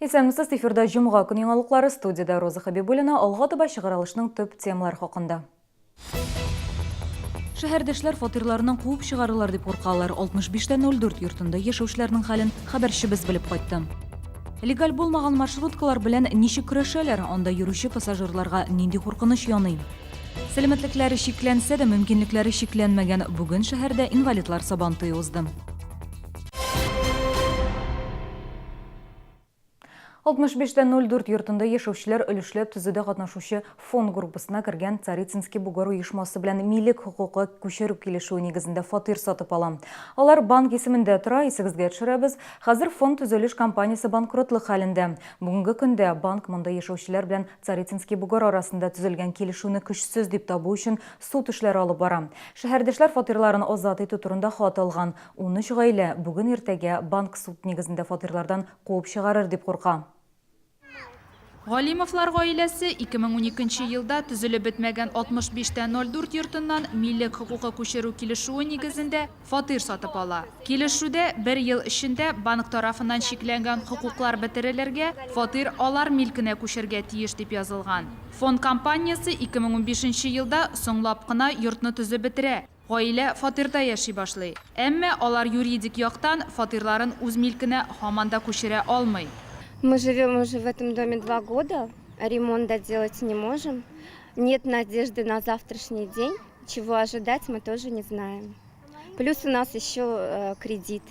Исәнмесез, эфирда җомга көн яңалыклары, студиядә Роза Хәбибуллина, алга таба чыгарылышның төп темалары хакында. Шәһәрдәшләр фатирларыннан куып чыгарылар дип куркалар. 65 тә 04 йортында яшәүчеләрнең хәлен хәбәрчебез белеп кайтты. Легаль булмаган маршруткалар белән ничек көрәшәләр? Анда йөрүче пассажирларга нинди куркыныч яный? Сәламәтлекләре чикләнсә дә, мөмкинлекләре чикләнмәгән. Бүген шәһәрдә инвалидлар Сабантуе узды. 65 тә 04 йортында яшәүчеләр өлешләп төзүдә катнашучы фонд группасына кергән Царицынский бугор оешмасы белән милек хокукы күчерү килешүе нигезендә фатир сатып ала. Алар банк исемендә тора, исегезгә төшерәбез, хәзер фонд төзелеш компаниясе банкротлык хәлендә. Бүгенге көндә банк монда яшәүчеләр белән Царицынский бугор арасында төзелгән килешүне көчсез дип табу өчен суд эшләре алып бара. Шәһәрдәшләр фатирларын азат итү турында хат алган. 13 гаилә бүген-иртәгә банк суд нигезендә фатирлардан куып чыгарыр дип курка. Галимовлар гаиләсе 2012 нче елда төзелеп бетмәгән 65 тә 04 йортыннан милек хокукы күчерү килешүе нигезендә фатир сатып ала. Килешүдә бер ел эчендә банк тарафыннан чикләнгән хокуклар бетерелергә, фатир алар милкенә күчәргә тиеш дип язылган. Фонд компаниясе 2015 нче елда соңлап кына йортны төзеп бетерә. Гаилә фатирда яши башлый. Әмма алар юридик яктан фатирларын үз милкенә һаман да күчерә алмый. Мы живем уже в этом доме два года, ремонт доделать не можем. Нет надежды на завтрашний день, чего ожидать мы тоже не знаем. Плюс у нас еще кредит,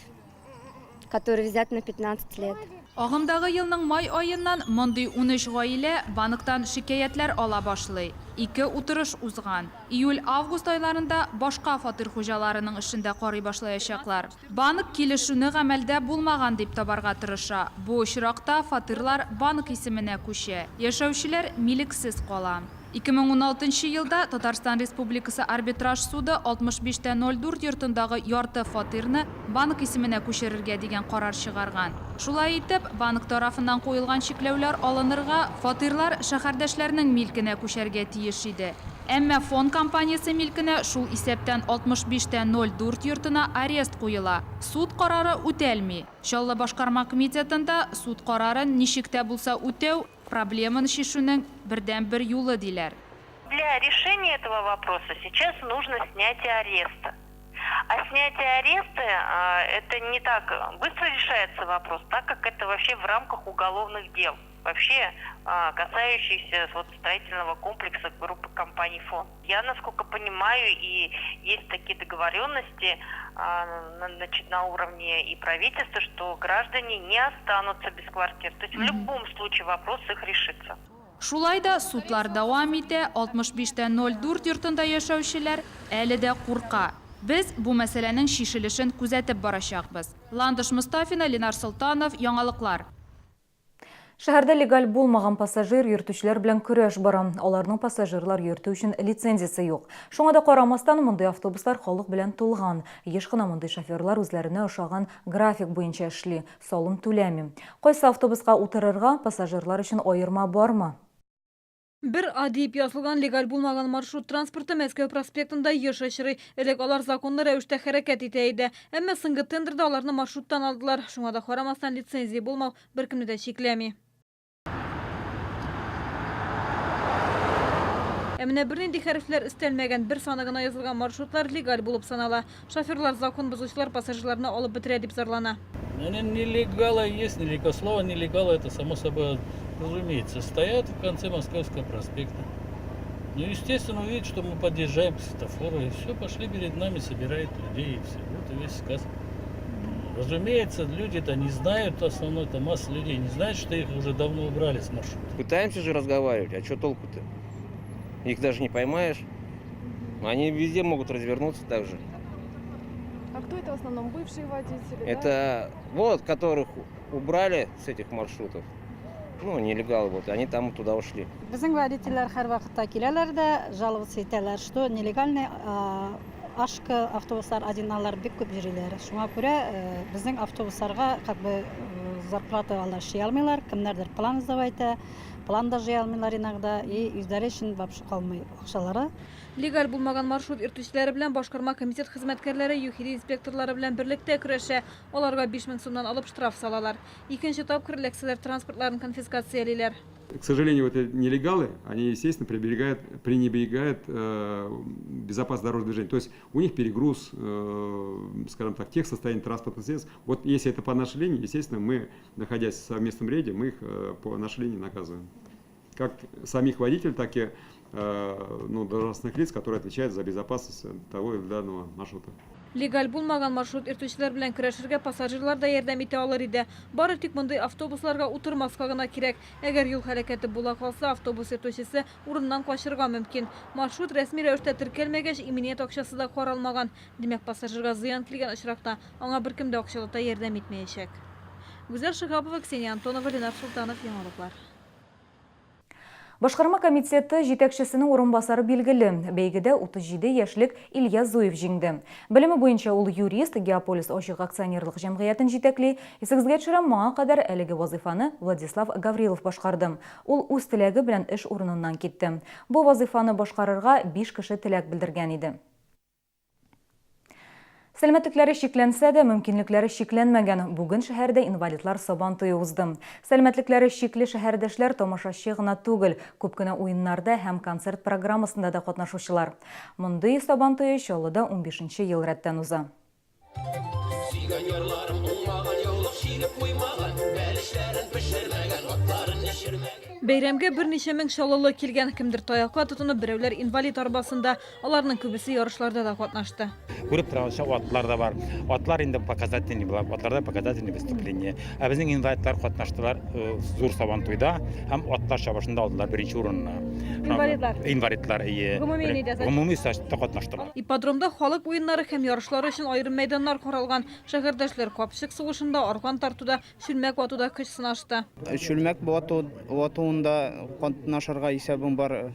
который взят на 15 лет. Агымдагы елның май аеннан мондый 13 гаилә банктан шикаятьләр ала башлый. Ике утырыш узган. Июль-август айларында башка фатир хуҗаларының эшен дә карый башлаячаклар. Банк килешүне гамәлдә булмаган дип табарга тырыша. Бу очракта фатирлар банк исеменә күчә, яшәүчеләр милексез кала. 2016 нчы елда Татарстан Республикасы Арбитраж суды 65 тә 04 йортындагы ярты фатирны банк исеменә күчерергә дигән карар чыгарган. Шулай итеп, банк тарафыннан куелган чикләүләр алынырга, фатирлар шәһәрдәшләрнең милкенә күчәргә тиеш иде. Әмма Фон компаниясе милкенә, шул исәптән 65 тә 04 йортына арест куела. Суд карары үтәлми. Чаллы башкарма комитетында суд карарын ничек тә булса үтәү, проблеманы чишүнең бердәнбер юлы, диләр. Для решения этого вопроса сейчас нужно снятие ареста. А снятие ареста, это не так быстро решается вопрос, так как это вообще в рамках уголовных дел. вообще касающихся вот строительного комплекса группы компаний Фон. Я, насколько понимаю, и есть такие договоренности значит, на уровне и правительства, что граждане не останутся без квартир. То есть в любом случае вопрос их решится. Шулай да судлар дәвам итә, 65 тә 04 йортында яшәүчеләр әле дә курка. Без бу мәсьәләнең чишелешен күзәтеп барачакбыз. Ландыш Мостафина, Ленар Солтанов, Яңалыклар. Шәһәрдә легаль булмаган пассажир йөртүчеләр белән көрәш бара. Аларның пассажирлар йөртү өчен лицензиясе юк. Шуңа да карамастан, мондый автобуслар халык белән тулган. Еш кына мондый шоферлар үзләренә ошаган график буенча эшли, салым түләми. Кайсы автобуска утырырга, пассажирлар өчен аерма бармы? Бер А диеп язылган легаль булмаган маршрут транспорты Мәскәү проспектында еш очрый. Элек алар законлы рәвештә хәрәкәт итә иде. Әмма соңгы тендерда аларны маршруттан алдылар. Шуңа да карамастан, лицензия булмау беркемне дә чикләми. Ә менә бернинди хәрефләр өстәлмәгән, бер саны гына язылган маршрутлар легаль булып санала. Шоферлар закон бозучылар пассажирларны алып бетерә дип зарлана. Они нелегалы есть, нелегалы, слово нелегалы это само собой разумеется. Стоят в конце Московского проспекта. Ну, естественно, увидят, что мы подъезжаем к светофору, и все, пошли перед нами, собирают людей, и все. Вот и весь сказ. Разумеется, люди-то не знают, основной-то масса людей не знает, что их уже давно убрали с маршрута. Пытаемся же разговаривать, а что толку-то? Их даже не поймаешь. Они везде могут развернуться также. А кто это в основном? Бывшие водители? Это да? вот, которых убрали с этих маршрутов. Ну, нелегалы, вот, они там туда ушли. Безнең водительләр һәрвакытта киләләр дә, жаловаться итәләр, что нелегальный Ашка автобуслар, одиналар бик күп йөриләр. Шуңа күрә безнең автобусларга как бы Зарплата алар эшли алмыйлар, кемнәрдер план сдавать итә, план да җыя алмыйлар иногда, и үзләре өчен вообще калмый акчалары. Легаль булмаган маршрут йөртүчеләре белән башкарма комитет хезмәткәрләре ЮХИДИ инспекторлары белән берлектә көрәшә. Аларга 5000 сумнан алып штраф салалар. Икенче тапкыр эләксәләр транспортларын конфискациялиләр. К сожалению, вот эти нелегалы, они, естественно, приберегают, пренебрегают э, безопасность дорожного движения. То есть у них перегруз, э, скажем так, тех состояний транспортных средств. Вот если это по нашей линии, естественно, мы, находясь в совместном рейде, мы их э, по нашей линии наказываем. Как самих водителей, так и э, ну, должностных лиц, которые отвечают за безопасность того или данного маршрута. Легаль булмаган маршрут йөртүчеләр белән көрәшергә пассажирлар да ярдәм итә алыр иде. Бары тик мондый автобусларга утырмаска гына кирәк. Әгәр юл һәлакәте була калса, автобус йөртүчесе урыннан качырга мөмкин. Маршрут рәсми рәвештә теркәлмәгәч, иминият акчасы да каралмаган. Димәк, пассажирга зыян килгән очракта, аңа беркем дә акчалата ярдәм итмәячәк. Гүзәл Шиһапова, Ксения Антонова, Ленар Солтанов, Яңалыклар. Башкарма комитеты җитәкчесенең урынбасары билгеле. Бәйгедә 37 яшьлек Илья Зуев җиңде. Белеме буенча ул юрист, Геополис ачык акционерлык җәмгыятен җитәкли. Исегезгә төшерәм, моңа кадәр әлеге вазыйфаны Владислав Гаврилов башкарды. Ул үз теләге белән эш урыныннан китте. Бу вазыйфаны башкарырга биш кеше теләк белдергән иде. Сәламәтлекләре чикләнсә дә, мөмкинлекләре чикләнмәгән. Бүген шәһәрдә инвалидлар Сабан туе узды. Сәламәтлекләре чикле шәһәрдәшләр тамашачы гына түгел, күп кенә уеннарда һәм концерт программасында да катнашучылар. Мондый Сабан туе Чаллыда унбишенче ел рәттән уза. Сөйгән ярларым уңмаган, яулык чигеп куймаган, бәлешләрен пешермәгән, атларын эчермәгән. Бәйрәмгә берничә мең чаллылы килгән. Кемдер таякка тотынып, берәүләр инвалид арбасында. Аларның күбесе ярышларда да катнашты. Күреп торганча, атлар да бар. Атлар инде показательный була, атларда показательный выступление. Ә безнең инвалидлар катнаштылар э, зур сабантуйда һәм атлар чабышында алдылар беренче урынны. Инвалидлар. Инвалидлар, ие. Гомуми нидә? Гомуми зачетта катнаштылар. Ипподромда халык уеннары һәм ярышлары өчен аерым мәйданнар каралган. Шәһәрдәшләр капчык сугышында, аркан тартуда, Чүлмәк ватуда көч сынашты. Чүлмәк вату, ватуында катнашырга исәбем бар.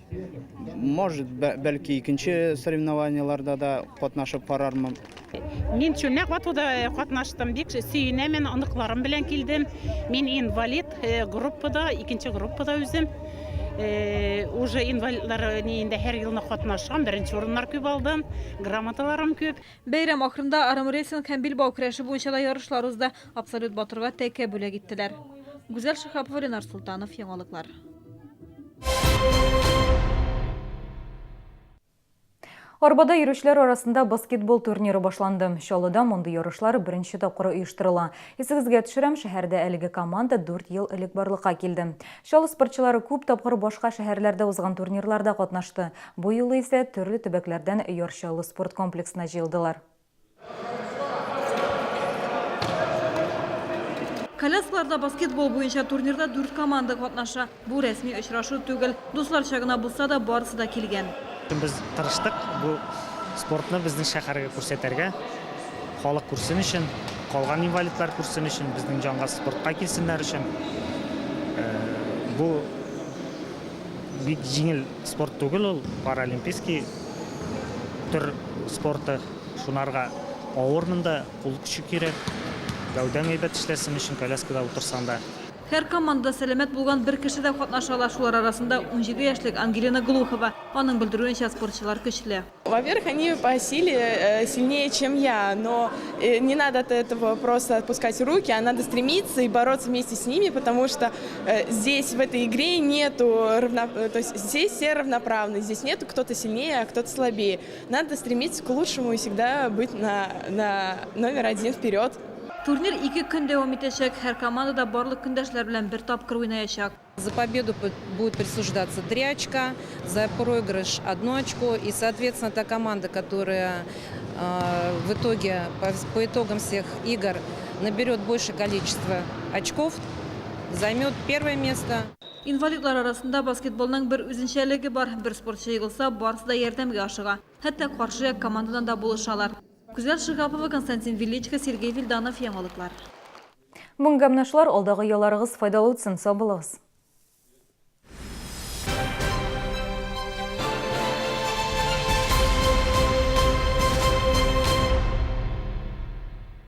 Может, бәлки икенче соревнованиеларда да катнашып карармын. Мин чүлмәк ватуда э, катнаштым. Бик сөенәмен, оныкларым белән килдем. Мин инвалид э, группада, икенче группада үзем. Э, уже инвалидлар ниендә һәр елны катнашам, беренче урыннар күп алдым, грамоталарым күп. Бәйрәм ахырында армрестлинг һәм билбау көрәше буенча да ярышлар узды. Абсолют батырга тәкә бүләк иттеләр. Гүзәл Шиһапова, Ленар Солтанов, Яңалыклар. Арбада йөрүчеләр арасында баскетбол турниры башланды. Чаллыда мондый ярышлар беренче тапкыр оештырыла. Исегезгә төшерәм, шәһәрдә әлеге команда 4 ел элек барлыкка килде. Чаллы спортчылары күп тапкыр башка шәһәрләрдә узган турнирларда катнашты. Бу юлы исә төрле төбәкләрдән Яр Чаллы спорт комплексына җыелдылар. Коляскаларда баскетбол буенча турнирда дүрт команда катнаша. Бу рәсми очрашу түгел. Дусларча гына булса да, барысы да килгән. Без тырыштык бу спортны безнең шәһәргә күрсәтергә, халык күрсен өчен, калган инвалидлар күрсен өчен, безнең җанга спортка килсеннәр өчен. Бу бик җиңел спорт түгел ул, паралимпийский төр спорты. Шунарга авыр монда, кул көче кирәк. Гәүдәң әйбәт эшләсен өчен коляскада утырсаң да. Һәр командада сәламәт булган бер кеше дә катнаша ала, шулар арасында 17 яшьлек Ангелина Глухова. Аның белдерүенчә, спортчылар көчле. Во-первых, они по силе э, сильнее, чем я, но э, не надо от этого просто отпускать руки, а надо стремиться и бороться вместе с ними, потому что э, здесь в этой игре нету равно, то есть здесь все равноправны, здесь нету кто-то сильнее, а кто-то слабее. Надо стремиться к лучшему и всегда быть на, на номер один вперед. Турнир ике көн дәвам итәчәк. Һәр команда да барлык көндәшләр белән бер тапкыр уйнаячак. За победу будет присуждаться три очка, за проигрыш одно очко. И, соответственно, та команда, которая в итоге, по, по итогам всех игр наберет больше количество очков, займет первое место. Инвалидлар арасында баскетболның бер үзенчәлеге бар, бер спортчы егылса, барысы да ярдәмгә ашыга. Хәтта каршы як командадан да булышалар. Гүзәл Шиһапова, Константин Величко, Сергей Вильданов, Яңалыклар. Бүгенгә менә шулар, алдагы ялларыгыз файдалы үтсен, сау булыгыз!